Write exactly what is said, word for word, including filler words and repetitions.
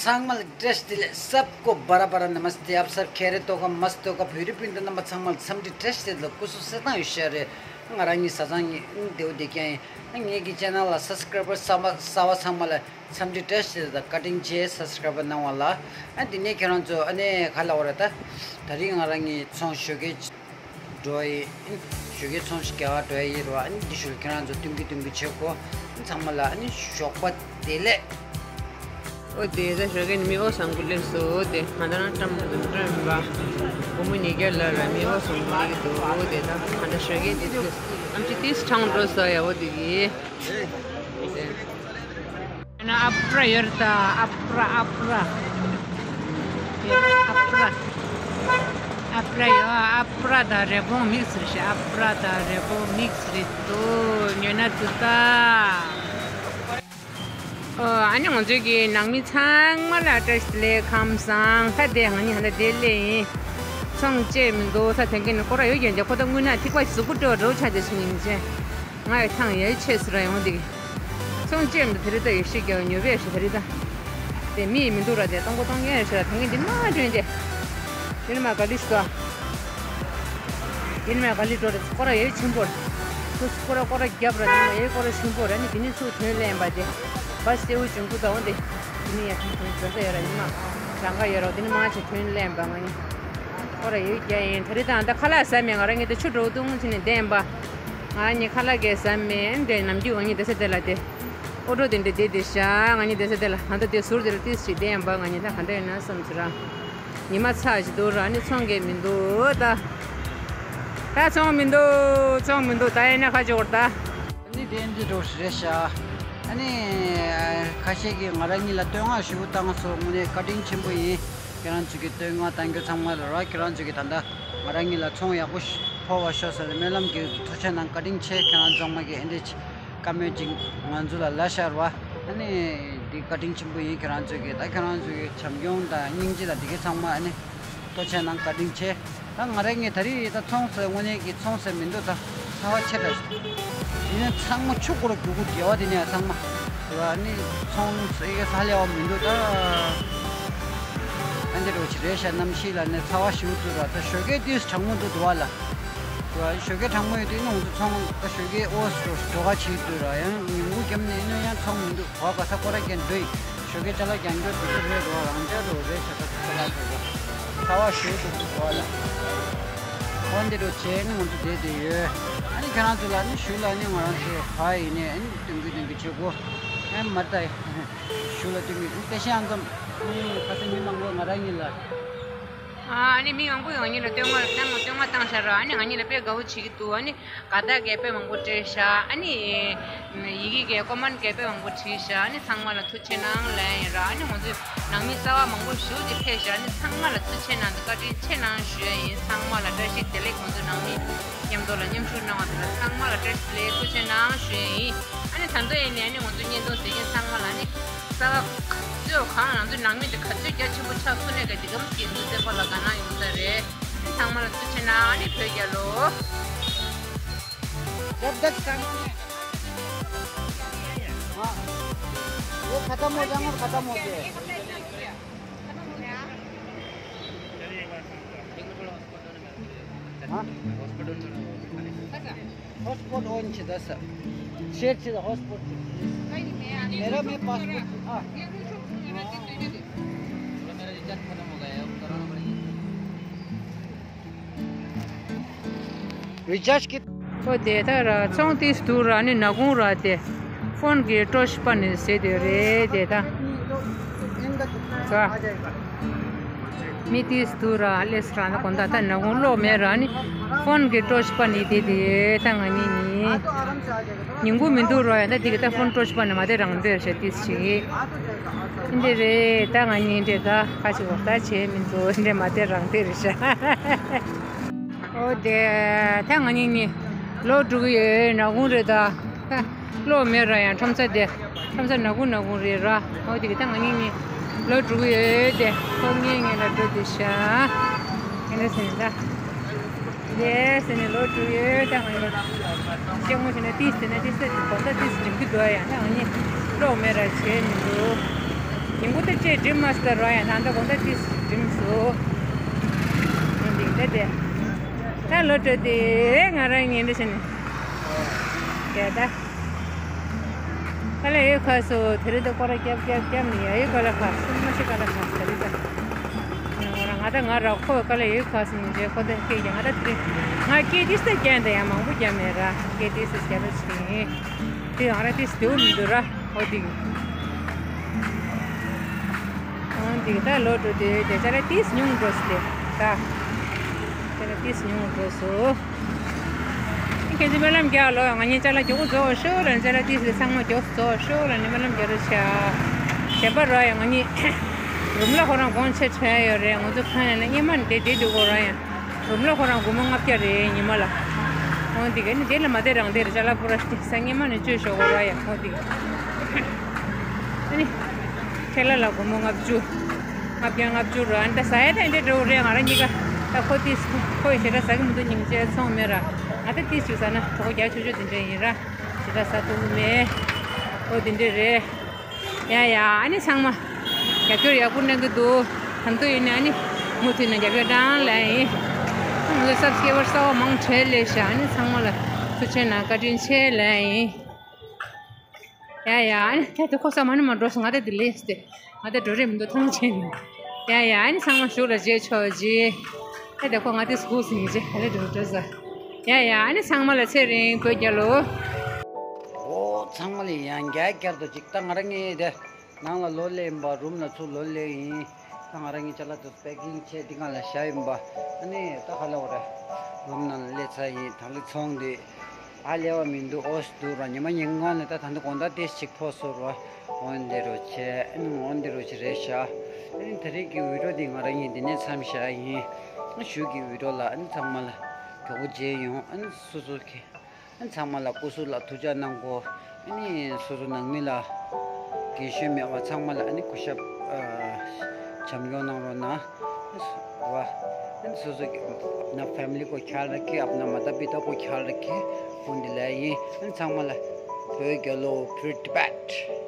ཚང་མ་ལ་བཀྲ་ཤིས་བདེ་ལེགས། सबको बड़ा बड़ा नमस्ते, आप सब खैरियत होगा, मस्त होगा। བོད་རིགས་སྤུན་ཟླ་རྣམ་པ་ཚང་མ་ལ་འཚམས་འདྲི་བཀྲ་ཤིས་བདེ་ལེགས། སྐུ་གཟུགས་གསལ་ཐང་ཡོད་ཤག་རེད། ང་རང་གཉིས་བཟའ་ཚང་གཉིས་བདེ་པོ་བསྡད་ཀྱང་ཡིན། ངེད་ཀྱི་ཆེ་ནལ་ལ་སབ་སི་ཀ་རའི་བར་གསར་པ་གསར་པ་ཚང་མ་ལ་འཚམས་འདྲི་བཀྲ་ཤིས་བདེ་ལེགས་དང་བཀའ་དྲིན་ཆེ། སབ་སི་ཀ་རའི་བར་གནང་བ་ལ། ཨ་འདི་ནས་ཁྱེད་རང་ཚོ་ཨ་ནི་ག་ལ་འོ་ར་ད། ད་རིང་ང་རང་གཉིས་ཚོང་ཞོགས་ཀས་འགྲོ་ཡི། ཞོགས་ཀས་ཚོང་ཞིག་རྒྱག་ག་འགྲོ་ཡི་རེད་བ། ཨ་ནི་འདི་ཞོར་ཁྱེད་རང་ཚོ་སྟོན་གི་སྟོན་གི་བྱེད་དགོས། ཚང་མ་ལ་ཨ་ནི་ཞོགས་པ་བདེ་ལེགས། ཨོ་དེ་ད་ཞོགས་ཀས་ནི་མི་ཨོ་བཟང་པོ་སླེབས་སོ། དེ་ང་ད་རང་བཀྲམ་མ་འདུག་བཀྲམ་མིན་པ། སྒོར་མོ་ཉིས་བརྒྱ་ལ་ར་མི་ཨོ་བཟང་པོ་སླེབས་ཀྱི་འདུག་ཨོ་དེ་ད་ང་ད་ཞོགས་ཀས་དེ་དུས་ཨམ་ཆི་ཏིས་གྲང་འགྲོ་ས་ཡ། ཨོ་དེ་གི་དེ། ཨ་ན་ཨ་པྲ་ཡོད་རེད་ད། ཨ་པྲ་ཨ་པྲ། ཨ་པྲ། ཨ་པྲ་ཡོད། ཨ་པྲ་དང་རེ་སྤུངས་མིག་སི་རེད་ཤག་ཨ་པྲ་དང་རེ་སྤུངས་མིག་སི་རེད་འདུག་ཉོ་ན་ཙི་ད། ཨོ་ཨ་ནི་ང་ཚོའི་གི་ནང་མི་ཚང་མ་ལ་བཀྲ་ཤིས་བདེ་ལེགས། ཁམས་བཟང་། ད་དེ་ང་གཉིས་ཧ་ད་དེ་སླེབས་ཡིན། ཚོང་བཅད་མི་འདུག་ས་དེང་གི་ནི་སྐོར་ར་ཡོད་ཀྱང་དེ་ཁོ་ད་དངུལ་ནག་ཐིགས་པ་གཟུགས་པོ་སྤྲོ་བ་འགྲོ་ཆ་དེ་སུ་ཡིན་ཅེ། ང་ཡི་ཐང་ཡའི་ཆེ་སུ་ར་ཡོང་དེ་གི། ཚོང་བཅད་མི་དེ་རི་ད་ཡེ་ཤེས་རྒྱལ་ཉོ་བས་ཤི་དེ་རི་ད། དེ་མི་ཡི་མི་འདུག་ར་དེ་གཏོང་གོ་གཏོང་ངེས་ཤི་ར་དེང་གི་འདི་མ་དྲན་དེ། དེ་ནི་མ་ག་ལི་ཤི་ད། དེ་ནི་མ་ག་ལི་འགྲོ་རེད། སྐོར་ར་ཡའི་ཆེན་པོ་རེད། སྐོར་ར་སྐོར་ར་རྒྱབ་ར་དེ་ནི་མ་ཡའི་སྐོར་ར་ཆེན་པོ་རེད། ནི་དེ་ནི་ཚུར་ཐོན་ལེན་པ་དེ། བ་སེའུ་ཅུང་ཀུ་ད་འོ་དེ། དེ་ནི་ཡ་ཐུང་ཐུང་འགྲོ་ས་ཡོད་ར་ནི་མ། གྲངས་ཀ་ཡོད་ར་དེ་ནི་མ་ཆེ་ཐོན་ལེན་པ་ང་ནི། སྐོར་ར་ཡའི་རྒྱ་ཡིན་དེ་རི་ད་ད་ཁ་ལག་ཟ་མེད། ང་ར་ངི་ད་ཆུ་འགྲོ་དུང་ཆེ་ནི་བདེན་པ། ང་གཉིས་ཁ་ལག་གས་ཟ་མེད་དེ་ནམ་རྒྱུན་ང་གཉིས་བསྡད་ས་དེ་ལ་དེ། ཨོ་ཊོ་དེ་འདྲ་བསྡད་དེ་ཤག་ང་གཉིས་བསྡད་ས་དེ་ལ་ད་ལྟ་དེ་ཟུར་དེ་ལ་ཏིས་ཞིག་བསྡད་ཡང་པ་ང་གཉིས་ད་ག་འདྲ་ཡོད་ན་བསམ་ཚུལ་ར། ཉི་མ་ཚ་ཞིག་འདུག་ར་ནི་ཚོང་གས་མི་འདུག་ད། ད་ཚོང་མི་འདུག་ཚོང་མི་འདུག་ད་ཡིན་ན་ཁ་ཆོག་ད། ནི་དེ་འདི་འགྲོ་རེད་ཤག་ཨ་ནི་ཁ་ཤས་ཀྱིས་ང་རང་གཉིས་ལ་བསྟོད་བསྔགས་ཞུ་བཏང་སོང་། དངོས་གནས་བཀའ་དྲིན་ཆེན་པོ་ཡིན། ཁྱེད་རང་ཚོ་གི་བསྟོད་བསྔགས་གཏང་རྒྱུ་ཚང་མ་ལ་ར། ཁྱེད་རང་ཚོ་གི་ད་ལྟ་ང་རང་གཉིས་ལ་ཚོང་ཡག་པོ་ཞིག་ཕོར་བ་ཤོར་ས་ལ་སྨོན་ལམ་རྒྱག་ཐུགས་ཆེ་གནང་། བཀའ་དྲིན་ཆེ། ཁྱེད་རང་ཚང་མ་གི་ཨེ་འདྲས་བཀའ་མོལ་ཅིག་ང་ཚོ་ལ་ལབ་ཤར་བ། ཨ་ནི་འདི་བཀའ་དྲིན་ཆེན་པོ་ཡིན། ཁྱེད་རང་ཚོ་གི་ད་ཁྱེད་རང་ཚོ་གི་བྱམས་སྐྱོང་དང་སྙིང་རྗེ་དང་འདི་གི་ཚང་མ་ཨ་ནི་ཐུགས་ཆེ་གནང་། བཀའ་དྲིན་ཆེ། ད་ང་རང་གི་ད་རེས་ད་ཚོང་ཟེར་དངོས་གནས་ཀྱི་ཚོང་ཟེར་མི་འདུག་ད་ཚ་བ་ཆེ་དྲགས་ཤག་ཡིན་ན་ཚང་མ་ཆུ་སྐོར་རྒྱུག་གུ་རྒྱལ་བ་དེ་ནས་ཚང་མ་ར་ནི་ཚོང་ཟེར་ས་ལས་བ་མི་འདུག་ད་ཨ་འདི་འགྲོ་ཆེ་རེད་ཤག་གནམ་གཤིས་ལ་ནི་ཚ་བ་ཞིག་འདུག་ར། ད་ཞོགས་ཀས་དུས་གྲང་མོ་འདུག་འདུག་བ་ལ། ཞོགས་ཀས་གྲང་མོ་ཡོད་དུས་ནི་ང་ཚོ་ཚོང་ད་ཞོགས་ཀས་ཨོ་སི་འགྲོ་འགྲོ་ག་བྱེད་འདུག་ར། ཡང་ཉིན་གུང་རྒྱབ་ནས་ནི་ཡང་ཚོང་མི་འདུག་འོ་ག་ས་ཁོ་ར་རྒྱན་འགྲོ་ཡི། ཞོགས་ཀས་ཅ་ལག་རྒྱང་སྐྱོར་དེ་ཚོ་རེད་འགྲོ། རང་ཅག་འགྲོ་རེད་ཤག་ད་ཅ་ལག་དེ་ཚོ་ཚ་བ་ཞིག་འདུག་འདུག་བ་ལ། ཨོ་འདི་འགྲོ་བྱས་ནི་ང་ཚོ་བསྡད་བསྡད་ཡོད། ཨ་ནི་ཁྱེད་རང་ཚོ་ལ་ནི་ཞུ་ལ་ནི་ང་རང་ཚོ་ག་ཡིན་ནས་ཨ་ནི་སྟོན་གི་སྟོན་གི་བྱེད་དགོས། ཨ་མ་ད་ཞུ་ལ་སྟོན་གི་དེ་ཤི་ཨང་ཙམ་ཨ་ནི་ཁ་སང་མི་མང་པོ་ང་རང་གཉིས་ལ། ཨ་ནི་མི་མང་པོ་ཡང་ང་གཉིས་ལ་བསྟོད་བསྔགས་བཏང་བསྟོད་བསྔགས་བཏང་ཤག་ར། ཨ་ནི་ང་གཉིས་ལ་དཔེ་དགའ་བོ་བྱེད་ཀྱི་འདུག་ཨ་ནི་དགའ་རྟགས་གས་དཔེ་མང་པོ་སྤྲད་ཤག་ཨ་ནི་ཡི་གེ་གས་ཀོ་མན་གས་དཔེ་མང་པོ་བྲིས་ཤག་ཨ་ནི་ཚང་མ་ལ་ཐུགས་ཆེ་གནང་ལན་ཡིན་ར། ཨ་ནི་ང་ཚོའི་ནང་མི་གསར་བ་མང་པོ་ཞིག་ཅིག་ཕེབས་ཤག་ཨ་ནི་ཚང་མ་ལ་ཐུགས་ཆེ་གནང་དང་བཀའ་དྲིན་ཆེ་གནང་ཞུ་ཡ་ཡིན། ཚང་མ་ལ་བཀྲ་ཤིས་བདེ་ལེགས། ང་ཚོའི་ནང་མི་མཉམ་དུ་ལ་མཉམ་ཞུགས་གནང་བ་དེ་ལ་ཚང་མ་ལ་བཀྲ་ཤིས་བདེ་ལེགས་ཐུགས་ཆེ་གནང་ཞུ་ཡ་ཡིན། ཨ་ནི་ད་ལྟ་ཡིན་ནས་ཨ་ནི་ང་ཚོ་བརྙན་ཐུང་གཟིགས་མཁན་ཚང་མ་ལ་ཨ་ནི་གསར་བ་ག་ཚོད་གང་ང་ཚོའི་ནང་མི་དེ་ག་ཚོད་རྒྱ་ཆེན་པོ་ཆགས་སོང་ནས་ག་འདི་གམ་སྐྱེས་འཛུགས་བསྟན་པ་ལ་དགའ་སྣང་ཡོང་ས་རེད། ཚང་མ་ལ་ཐུགས་ཆེ་གནང་། ཨ་ནི་བོད་རྒྱལ་ལོ། जब तक सामने हाँ, ये खत्म हो जाएंगे और खत्म होते हैं। हाँ? हॉटस्पॉट ऑन कीजिए, दस। शेयर कीजिए, हॉटस्पॉट। मेरा में पासपोर्ट। हाँ। मेरा रिचार्ज खत्म हो गया है, अब कराना पड़ेगा। रिचार्ज कित- ཨོ་དེ་ད་ར་ཚོང་དེ་སུ་ར་ནི་ནག་ཁུང་ར་དེ་ཕོན་གྱི་ཊོར་ཆི་པ་ནི་ཟེར་དེ་རེད་དེ་ད། ཚ། མི་དེ་སུ་ར་ལས་ར་ན་གོ་ད་ད་ནག་ཁུང་གློག་མེད་ར་ནི་ཕོན་གྱི་ཊོར་ཆི་པ་ནི་དེ་དེ་ད་ང་གཉིས་ནི། ཉིན་གུང་མི་འདུག་རོགས་ཡ། ད་འདི་གི་ད་ཕོན་ཊོར་ཆི་པ་ནི་མ་དེ་རང་འདོད་བྱས་ཏིས་ཞིག་འདི་རེད། ད་ང་གཉིས་འདྲེ་ད་ཁ་ཅིག་འོ་ད་བྱས་མི་འདུག་འདྲེ་མ་དེ་རང་འདོད་རེད་ཤག་ཨོ་དེ་ད་ང་གཉིས་ནི་ལོག་འགྲོ་གི་ཡོད། ནག་ཁུང་རེད་ད། ད་གློག་མེད་རོགས་ཡ། ཁྲོམ་ས་དེ་ཁྲོམ་ས་ནག་ཁུང་ནག་ཁུང་རེད་ར། ཨོ་དེ་གི་ད་ང་གཉིས་ནི་ལོག་འགྲོ་གི་ཡོད་དེ། ཁོ་ངའི་ངེད་ལ་འགྲོ་དེ་ཤག་ཨེ་འདྲ་ཟེར་ནས་ད། ལས་ཟེར་ནས་ལོག་འགྲོ་ཡོད། ད་ང་ཡོད་སྐྱག་མོ་བྱས་ན་ཏིས་ཟེར་ན་ཏིས་ཟེར་གོ་ད་ཏིས་འགྲིམ་གི་འདུག་ཡང་ད་ང་གཉིས་གློག་མེད་ར་བྱས་མི་འདུག་ཉིན་གུང་དེ་ཅེས་འགྲིམ་མ་སྟེར་རོ་ཡ། ད་ལྟ་དགོང་དག་ཏིས་འགྲིམ་སོ། འདི་འདི་དེ། ད་ལོ་དྲོ་དེ་ང་རང་ཉིན་འདི་བྱས་ནས། དེ་ད། དཀའ་ལས་ཡོད་ཁ་སོ། དེ་རིང་ད་སྐོར་ར་རྒྱབ་རྒྱབ་རྒྱབ་ནས་ཡ་ཡོད་དཀའ་ལས་ཁ་སོ། མ་ཤི་དཀའ་ལས་ཁ་སོ་དེ་རིང་ད། ང་རང་ང་ད་ང་ར་ཁོ་དཀའ་ལས་ཡོད་ཁ་སོ་ནས་རྗེས་ཁོ་ད་སྐད་རྒྱག་ང་ད་དེ་རིང་ང་སྐད་ཏིས་ད་རྒྱག་འདི་ཡ་མང་པོ་རྒྱབ་མེད་ར། སྐད་ཏིས་ད་རྒྱབ་ར་ཕྱིན། དེ་ང་ར་ཏིས་དེའུ་མི་འདུག་ར། ཨོ་དེ། ཨོ་དེ་ད་ལོ་དྲོ་དེ་དེ་ཅ་ལག་ཏིས་ཉུང་འགྲོ་སི་དེ་ད། ཅ་ལག་ཏིས་ཉུང་འགྲོ་སོ། ཁྱེད་ཚོ་སྨོན་ལམ་རྒྱག་ལོ། ང་གཉིས་ཅ་ལག་མགྱོགས་པོ་རྫོགས་ཤོག་ལ། ཅ་ལག་ཏིས་ཚང་མ་མགྱོགས་རྫོགས་ཤོག་ལ་ནི་སྨོན་ལམ་རྒྱག་རོགས་བྱ། གཞན་པ་ར་ཡ་ང་གཉིས་རུམ་ལ་ཁོ་རང་དགོང་ཆེ་ཁྲལ་ཡོད་རེད། ང་ཚོ་ཁང་ནས་སྔན་མ་ནས་བསྡད་བསྡད་འདུག་གོ་ར་ཡ། རུམ་ལ་ཁོ་རང་སྒོར་མོ་ལྔ་བརྒྱ་རེད་ཉི་མ་ལ། འོ་འདི་ག་ནི་དེ་ལ་མ་བསྡད་རང་བསྡད་རེད། ཅ་ལག་པུ་ར་ཤི་ས་སྔན་མ་ནས་བཅོས་ཞོག་གོ་ར་ཡ། འོ་འདི་ག་ཨ་ནི་ཁྲེ་ལ་ལ་སྒོར་མོ་ལྔ་བཅུ། ལྔ་བརྒྱ་ལྔ་བཅུ་ར། ཨ་ནི་ད་ཟ་ཡ་ད་འདྲ་འགྲོ་རེད། ང་རང་གཉིས་ཀ་ད་ཁོ་ཏིས་ཁོ་ཡི་ཞེ་དྲག་ཟ་གི་མི་འདུག་སྙིང་རྗེ་ཚོང་མེད་ར། ང་ད་ཏིས་ཅིག་ཟ་ན་གྲོད་ཁོག་རྒྱགས་ཆོག་ཆོག་དེ་འདྲ་ཡིན་ར། ཞེ་དྲག་ཟ་ཐུབ་ཀྱི་མེད། འོ་དེ་འདྲ་རེད། ཡ་ཡ། ཨ་ནི་ཚང་མ་རྒྱབ་སྐྱོར་ཡག་པོ་གནང་གི་འདུག་ད་དུང་ཡིན་ནའི་ཨ་ནི་མུ་མཐུད་ནས་རྒྱབ་སྐྱོར་གནང་ལེ་ཡིན། ང་ཚོ་སབ་སི་ཀེ་རའི་བར་གསར་པ་མང་དྲགས་ལེ་ཤ། ཨ་ནི་ཚང་མ་ལ་ཐུགས་རྗེ་གནང་། བཀའ་དྲིན་ཆེ་ལེ་ཡིན། ཡ་ཡ། ཨ་ནི་ད་དུང་ཁོ་ས་མ་ནི་མ་འགྲོ་སོང་། ང་ད་དེ་ལེས་ཏེ་ང་ད་འགྲོ་རེད་མི་འདུག་ཐང་ཆད་ནས། ཡ་ཡ། ཨ་ནི་ཚང་མ་གཞུག་ལ་མཇལ་ཆོག་ཅིག་ད་དེ་ཁོ་ང་དེ་སྒུག་སོང་ཡིན་ཅིག་ག་ལེ་འགྲོ་འགྲོ་ས། ཡ་ཡ། ཨ་ནི་ཚང་མ་ལ་ཚེ་རིང་བོད་རྒྱལ་ལོ། ཨོ་ཚང་མ་ལ་ཡང་བསྐྱར་བསྐྱར་དུ་ཅིག་ད་ང་རང་ངའི་དེ་ནང་ལ་ལོག་སླེབས་ཡིན་པ། རུམ་ལ་ཚུར་ལོག་སླེབས་ཡིན། ད་ང་རང་ངའི་ཅ་ལག་དེ་པེ་ཀིང་བྱས་འདི་སྒང་ལ་བཞག་ཡིན་པ། ཨ་ནི་ད་ག་ལ་བ་རེད། རུམ་ནང་ལ་སླེབས་ཚར་ཡིན། ད་ལི་ཚོང་འདི་ཨ་ལེ་བ་མི་འདུག་ཨོ་སི་འདུག་ར། ཉི་མ་ཉིན་གང་ནས་ད་ད་འདི་དགོང་དག་ཏེ་ཞིག་ཕོ་སོ་ར། འོན་འདི་རུ་བྱས། ཨ་ནི་འོན་འདི་རུ་བྱས་རེད་ཤག་ཨ་ནི་ད་རེས་ཀྱི་བི་ཌིའོ་འདི་ང་རང་ཡིན་འདི་ནས་མཚམས་བཞག་ཡིན། ཨ་གཞུག་གི་བི་ཌིའོ་ལ་ཨ་ནི་ཚང་མ་ལ་མགྱོགས་པོ་མཇལ་ཡོང་། ཨ་ནི་སོ་སོ་གི་ཨ་ནི་ཚང་མ་ལ་སྐུ་གཟུགས་ལ་ཐུགས་ཅག་གནང་གོ། ཨ་ནི་སོ་སོ་ནང་མི་ལ་རྒན་གཞོན་མེད་པ་ཚང་མ་ལ་ཨ་ནི་སྐུ་ཞབས་ཨ་བྱམས་སྐྱོང་གནང་རོགས་གནང་། ཨ་ནི་སོ་བ་ཨ་ནི་སོ་སོ་གི་अपना फैमिली को ख्याल रखें, अपना माता पिता को ख्याल रखें། འོ་འདི་ལ་ཡིན། ཨ་ནི་ཚང་མ་ལ་བོད་རྒྱལ་ལོ། Free Tibet།